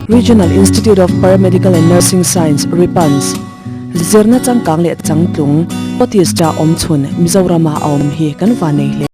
Regional Institute of Paramedical and Nursing Science, RIPANS, zirna changkang leh changtlung Otis-a awm chhun Mizorama a awm hi kan va nei hle.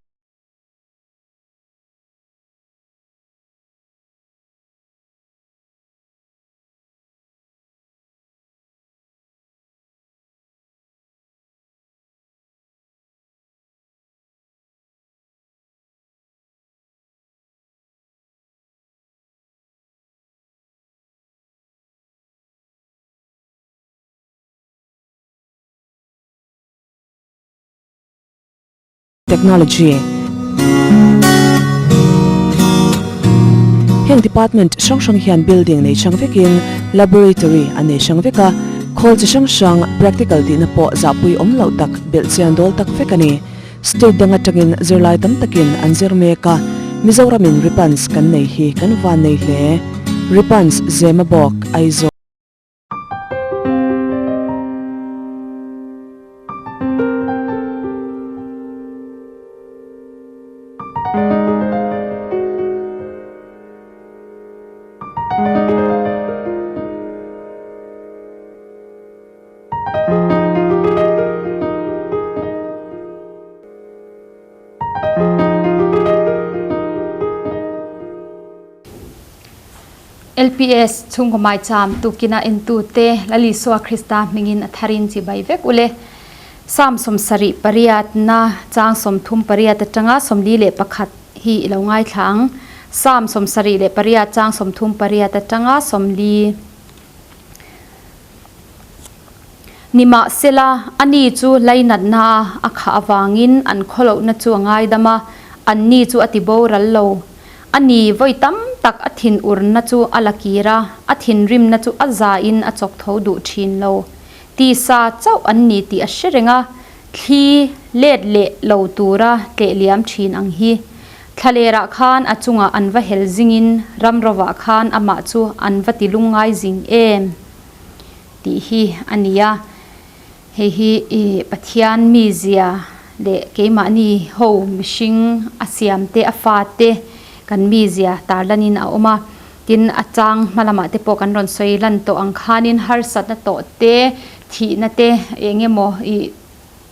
Technology. Heng department hrang hrang hian building nei hrang vekin laboratory an nei hrang vek a, khawl chi hrang hrang practical tihna pawh zahpui awm loh tak belhchian dawl tak vek a ni. State dang atangin zirlai tam takin an zir mek a, Mizoramin Ripans kan nei hi kan van nei hle. Ripans Zemabawk, Aizawl. LPS chhungkaw maicham tukina entute Lal Isua Krista hmingin a tharin chibai vek ule. Psalm 78 na chang 38 atanga 41 hi i lo ngaithla ang. Psalm 78 chang 38 atanga 40. Nimahsela, ani chu lainatna a khah avangin an khawlohna chu a ngaidam a, anni chu a ti boral lo. Ani vawi tam tak a thinurna chu a la kir a, a thinrimna chu a zain a chawk tho duh thin lo. Tisa chauh an ni tih a hre reng a, thli let leh lo tura tleh liam thin ang hi. Thlalerah khan a chungah an va hel zingin ramrovah khan amah chu an va ti lungngai zing em tih hi a ni a. Hei hi i Pathian mizia leh keimahni ho mihring a siamte a fate kan mizia tarlanin a awm a. Tin, a chang hma lamah te pawh kan rawn sawi lan tawh ang khanin harsatna tawh te, thihna te eng emaw i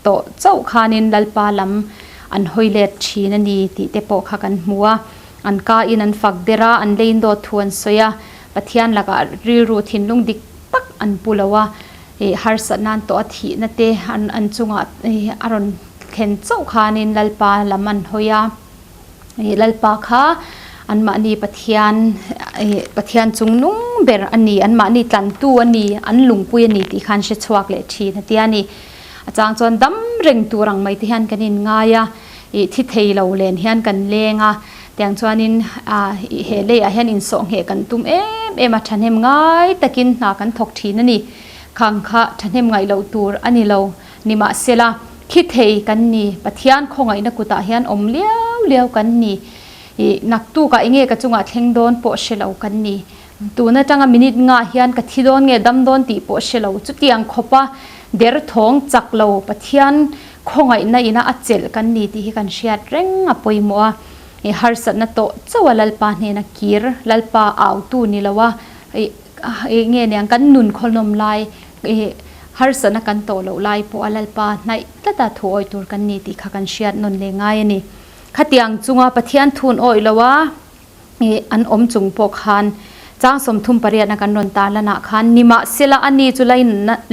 tawh chauh khanin Lalpa lam an hawi let thin a ni tih te pawh kha kan hmu a. An ka in an fak der a, an leiin dawt thu an sawi a, Pathian lakah rilru thinlung dik tak an pu lo a, ih harsat nan tawh a thihna te an an chungah ih a rawn thlen chauh khanin Lalpa lam an hawi a. Ih Lalpa kha anmahni Pathian ih Pathian chung nung ber a ni, anmahni tlantu a ni, an lungpui a ni tih khan hre chhuak leh thin a tia ni. A chang chuan dam reng tur ang mai te hian kan inngai a, ih thi thei lo len hian kan leng a, tiang chuanin ah ih he leiah hian insawhngheh kan tum em em a, thahnem ngai takin hna kan thawk thin a ni. Khang kha thahnem ngaih loh tur a ni lo. Nimahsela, thi thei kan ni, Pathian khawngaihna kutah hian awm liau liau kan ni. Ih naktukah enge ka chungah thleng dawn pawh hre lo kan ni. Tun atanga minute ngah hian ka thi dawn nge dam dawn tih pawh hre lo. Chutiang khawpa derthawng chak lo Pathian khawngaihna ina a chelh kan ni tih hi kan hriat reng a pawimawh a. I harsatna tawh chauh a Lalpa hnena kir, Lalpa autu ni lo a, i nge niang kan nun khawlhnawm lai, i harsatna kan tawh loh lai pawh a Lalpa hnaih tlata thu awih tur kan ni tih kha kan hriat nawn leh ngai a ni. Khatiang chunga Pathian thun awih lo a. Ih an awm chung pawh khan chang 38 na kan rawn tar lanah khan nimahsela a ni chu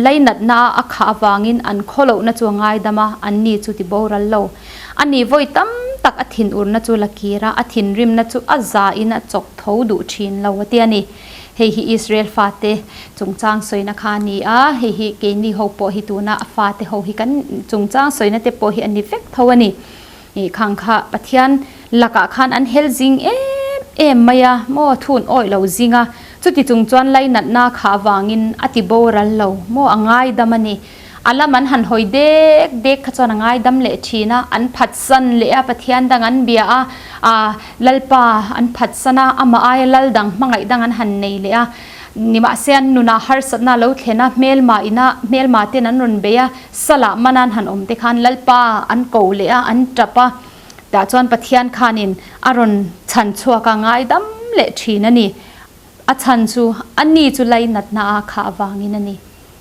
lainatna a a khah avangin an khawlohna chu a ngaidam a, an ni chu ti boral lo. A ni vawi tam tak a thinurna chu la kir a, a thinrimna chu a zain a chawk tho duh thin lo a ti a ni. Hei hi Israel fate chungchang sawina kha a ni a, hei hi keini ho pawh hi tuna a fate ho hi kan chungchang sawina te pawh hi a ni vek tho a ni. Ih khang kha Pathian lakah khan an hel zing em em mai a, maw thun awih lo zing a, chuti chung chuan lainatna kha avangin a ti boral lo, maw a ngaidam a ni. A lam an han hawi dek dek kha chuan a ngaidam leh thin a, an phatsan leh a, Pathian dang an bia a, aa Lalpa an phatsan a, amah aia lal dang hmangaih dang an han nei leh a, nimahse an nunah harsatna a lo thlen a, hmelma ina hmelma ten an rawn bei a, Salah manan han awm te khan Lalpa an ko leh a, an tap a, tah chuan Pathian khanin a rawn chhan chhuak a, ngaidam leh thin a ni. A chhan chu ani chu lainatna a khah avangin a ni.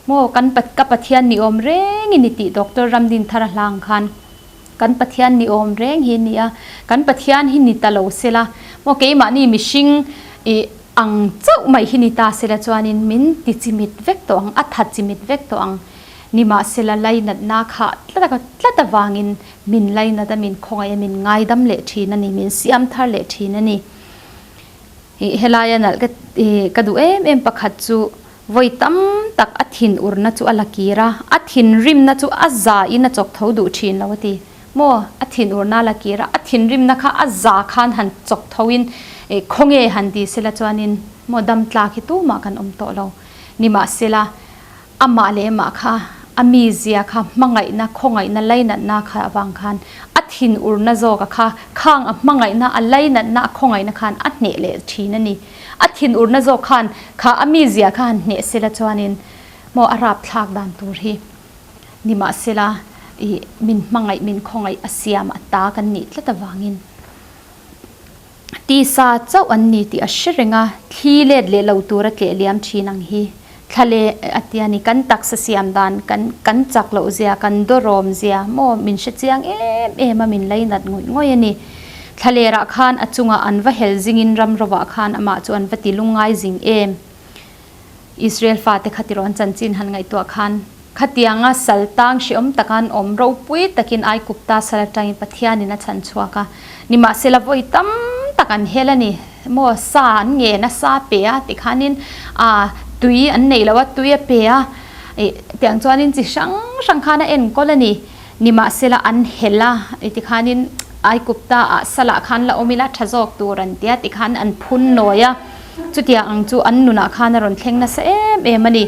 Maw kan ka Pathian ni awm reng i ni tih Doctor Ramdinthara hlang khan kan Pathian ni awm reng hi a ni a, kan Pathian hi ni ta lo sela maw keimahni mihring i ang chauh mai hi ni ta sela chuanin min ti chimit vek tawh ang, a tha chimit vek tawh ang. Nimahsela lainatna khah tlat tlat avangin min lainat a, min khawngaih a, min ngaidam leh thin a ni, min siam thar leh thin a ni. Ih helaia nalh ka ih ka duh em em pakhat chu vawi tam tak a thin urna chu a la kir a, a thinrimna chu a za in a chawk tho duh thin lo a ti. Maw a thin urna a la kir a, a thinrimna kha a za khan han chawk tho in ih khawnge han ti sela chuanin maw dam tlak hi tumah kan awm tawh lo. Nimahsela Amah leh amah kha a mizia kha hmangaihna, khawngaihna, lainatna kha avang khan a thinurna zawka kha khang a hmangaihna, a lainatna, a khawngaihna khan a hneh leh thin a ni. A thinurna zawk khan kha a mizia kha han hneh sela chuanin maw a rapthlak dan tur hi nimahsela ih min hmangaih, min khawngaih a siam a ta kan nih tlat avangin. Tisa chauh an ni tih a hre reng a, thli let leh lo tura tleh liam thin ang hi. Thla leh a ti a ni, kan taksa siam dan, kan kan chak loh zia, kan dawrawm zia maw min hre chiang em em a, min lainat ngawih ngawih a ni. Thla lerah khan a chungah an va hel zingin ram rovah khan amah chu an va ti lungngai zing em. Israel fate kha tirawn chanchin han ngaihtuah khan khatianga sal tang hreawm taka an awm ropui takin Aigupta sal atangin Pathianin a chhan chhuak a. Nimahsela vawi tam tak an hel a ni. Maw sa an ngen a, sa pe a tikhanin ah tui an neih loh a, tui a pe a. Ih tiang chuanin chi hrang hrang khan a enkawl a ni. Nimahsela an hel a, tikhanin Aigupta ah salah khan la awm ila tha zawk tur an tia tikhan an phun nawi a. Chutiang ang chu an nunah khan a rawn thleng nasa em em a ni.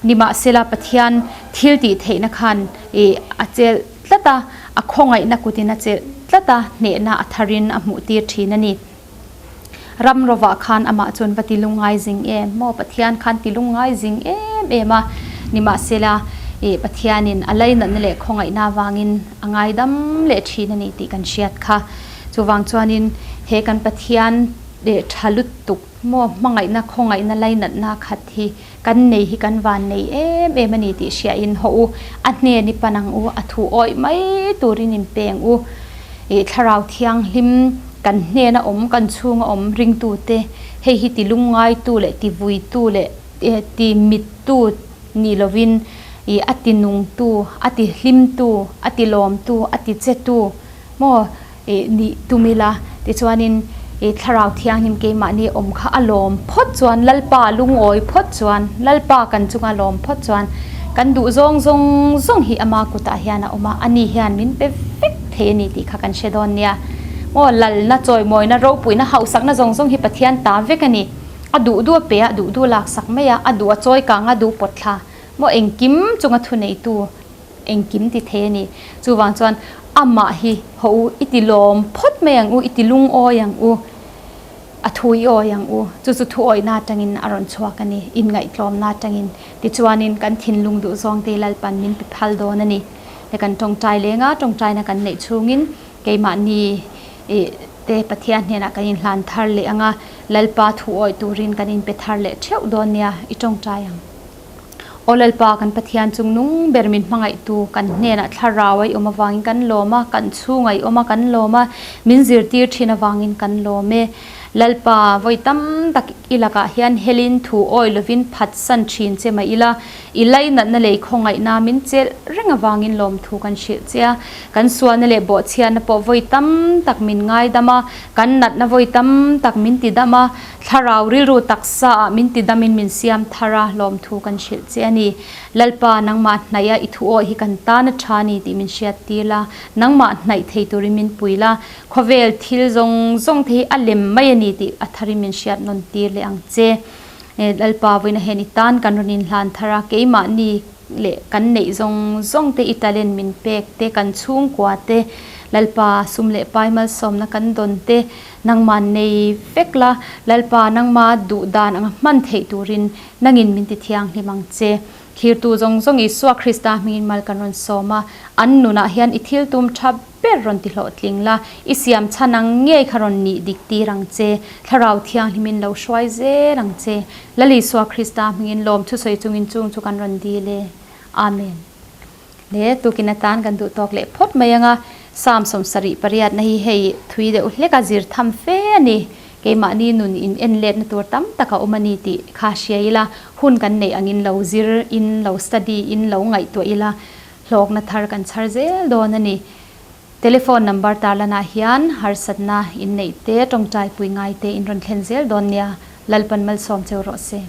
Nimahsela Pathian thil tih theihna khan ih a chelh tlat a, a khawngaihna kutin a chelh tlat a, hnehna a tharin a hmuh tir thin a ni. Ram rovah khan amah chuan va ti lungngai zing em maw? Pathian khan ti lungngai zing em em a. Nimahsela ih Pathianin a lainatna leh khawngaihna avangin a ngaidam leh thin a ni tih kan hriat kha. Chuvang chuanin he kan Pathian leh tha lutuk maw hmangaihna khawngaihna lainatna khat hi kan nei hi kan van nei em em a ni tih hriain haw u, a hnen i pan ang u, a thu awih mai turin in peng u. Ih thlarau thianghlim kan hnena awm kan chhunga awm ringtute hei hi ti lungngai-tu leh ti vui-tu leh ti mit-tu ni lovin ih a ti nung-tu, a ti hlim-tu, a ti lawm-tu, a ti che-tu maw Ih nih tum ila, tichuanin ih Thlarau Thianghlim keimahni awm kha a lawm phawt chuan, Lalpa lungawi phawt chuan, Lalpa kan chunga lawm phawt chuan kan duh zawng zawng zawng hi ama kutah hian a awm a, ani hian min pe vek thei a ni tih kha kan hre dawn nia. Maw lalna, chawimawina, ropuina, hauhsakna zawng zawng hi Pathian ta vek a ni. A duh duh a pe a, a duh duh laksak mai a, a duh a chawi kang a, duh pawt thla. Maw engkim chunga thuneitu. Engkim ti thei a ni. Chuvang chuan amah hi haw u, i ti lawm phawt mai ang u, i ti lungawi ang u, a thu i awi ang u. Chu chu thu awihna atangin a rawn chhuak a ni, inngaihtlawmna atangin. Tichuanin kan thinlung duh zawng te Lalpan min pe phal dawn a ni. He kan tawngtai lenga tawngtaina kan neih chhungin keimahni te Pathian hnenah kan inhlan thar leh ang a, Lalpa thu awih turin kan inpe thar leh theuh dawn nia, i tawngtai ang. Aw Lalpa, kan Pathian chung nung ber min hmangaihtu, kan hnenah thlarau a i awm avangin kan lawm a, kan chhungah i awm a kan lawm a, min zirtir thin avangin kan lawm e. Lalpa, vawi tam tak i lakah hian helin thu awi lovin phatsan thin che mah ila, i lainatna leh i khawngaihna min chelh reng avangin lawmthu kan hrilh che a. Kan sualna leh bawhchhiatna pawh vawi tam tak min ngaidam a, kan natna vawi tam tak min tidam a, Thlarau rilru taksa ah min ti dam in min siam thar a, lawmthu kan hrilh che a ni. Lalpa, nangmah hnaih a i thu awih hi kan tan a tha a ni tih min hriat tir la, nangmah hnaih thei turin min pui la, khawvel thil zawng zawng te hi a lem mai a ni tih a tharin min hriat nawn tir leh ang che. Lalpa, vawiin a hen i tan kan rawn inhlan thar a, keimahni leh kan neih zawng zawng te i talent min pek te, kan chhungkua te, Lalpa sum leh pai malsawmna kan dawn te, Nangmah nei vek la, Lalpa nangma duh dan anga hman theih turin nangin min ti thianghlim ang che. Thirtu zawng zawng Isua Krista hmingin mal kan rawn sawm a, an nunah hian i thil tum tha ber rawn ti hlawhtling la, i siam chhan ang ngei kha rawn nih dik tir ang che. Thlarau Thianghlimin lo hruai zel ang che. Lal Isua Krista hmingin lawm thusawi chungin chung chu kan rawn dil e. Amen. Le tukin atan kan duh tawk leh phawt mai anga Psalm 78 na hi hei thui deuh hlek a zir tham fe a ni. Keimahni nun in en letna tur tam tak a awm a ni tih kha hria ila, hun kan neih angin lo zir in, lo study in, lo ngaihtuah ila hlawkna thar kan chhar zel dawn a ni. Telephone number tarlanah hian harsatna in neih te, tawngtai pui ngai te in rawn thlen zel dawn nia. Lalpan malsawm cheu rawh se.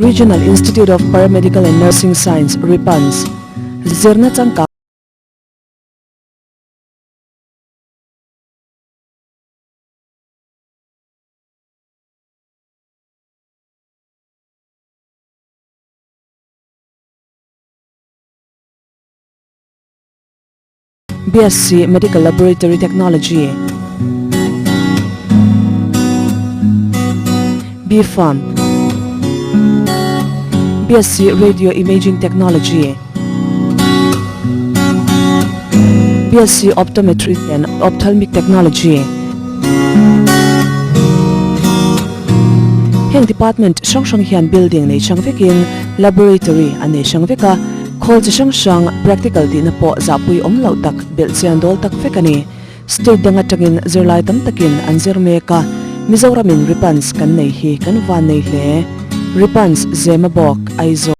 Regional Institute of Paramedical and Nursing Science, RIPANS, zirna changkang BSc Medical Laboratory Technology, B-Pharm, BSc Radio Imaging Technology, BSc Optometry and Ophthalmic Technology. Heng department hrang hrang hian building nei hrang vekin laboratory an nei hrang vek a. Khawl chi hrang hrang practical tihna pawh zahpui awm loh tak belhchian dawl tak vek a ni. State dang atangin zirlai tam takin an zir mek a, Mizoramin Ripans kan nei hi kan van nei hle. Ripans Zemabawk, Aizawl.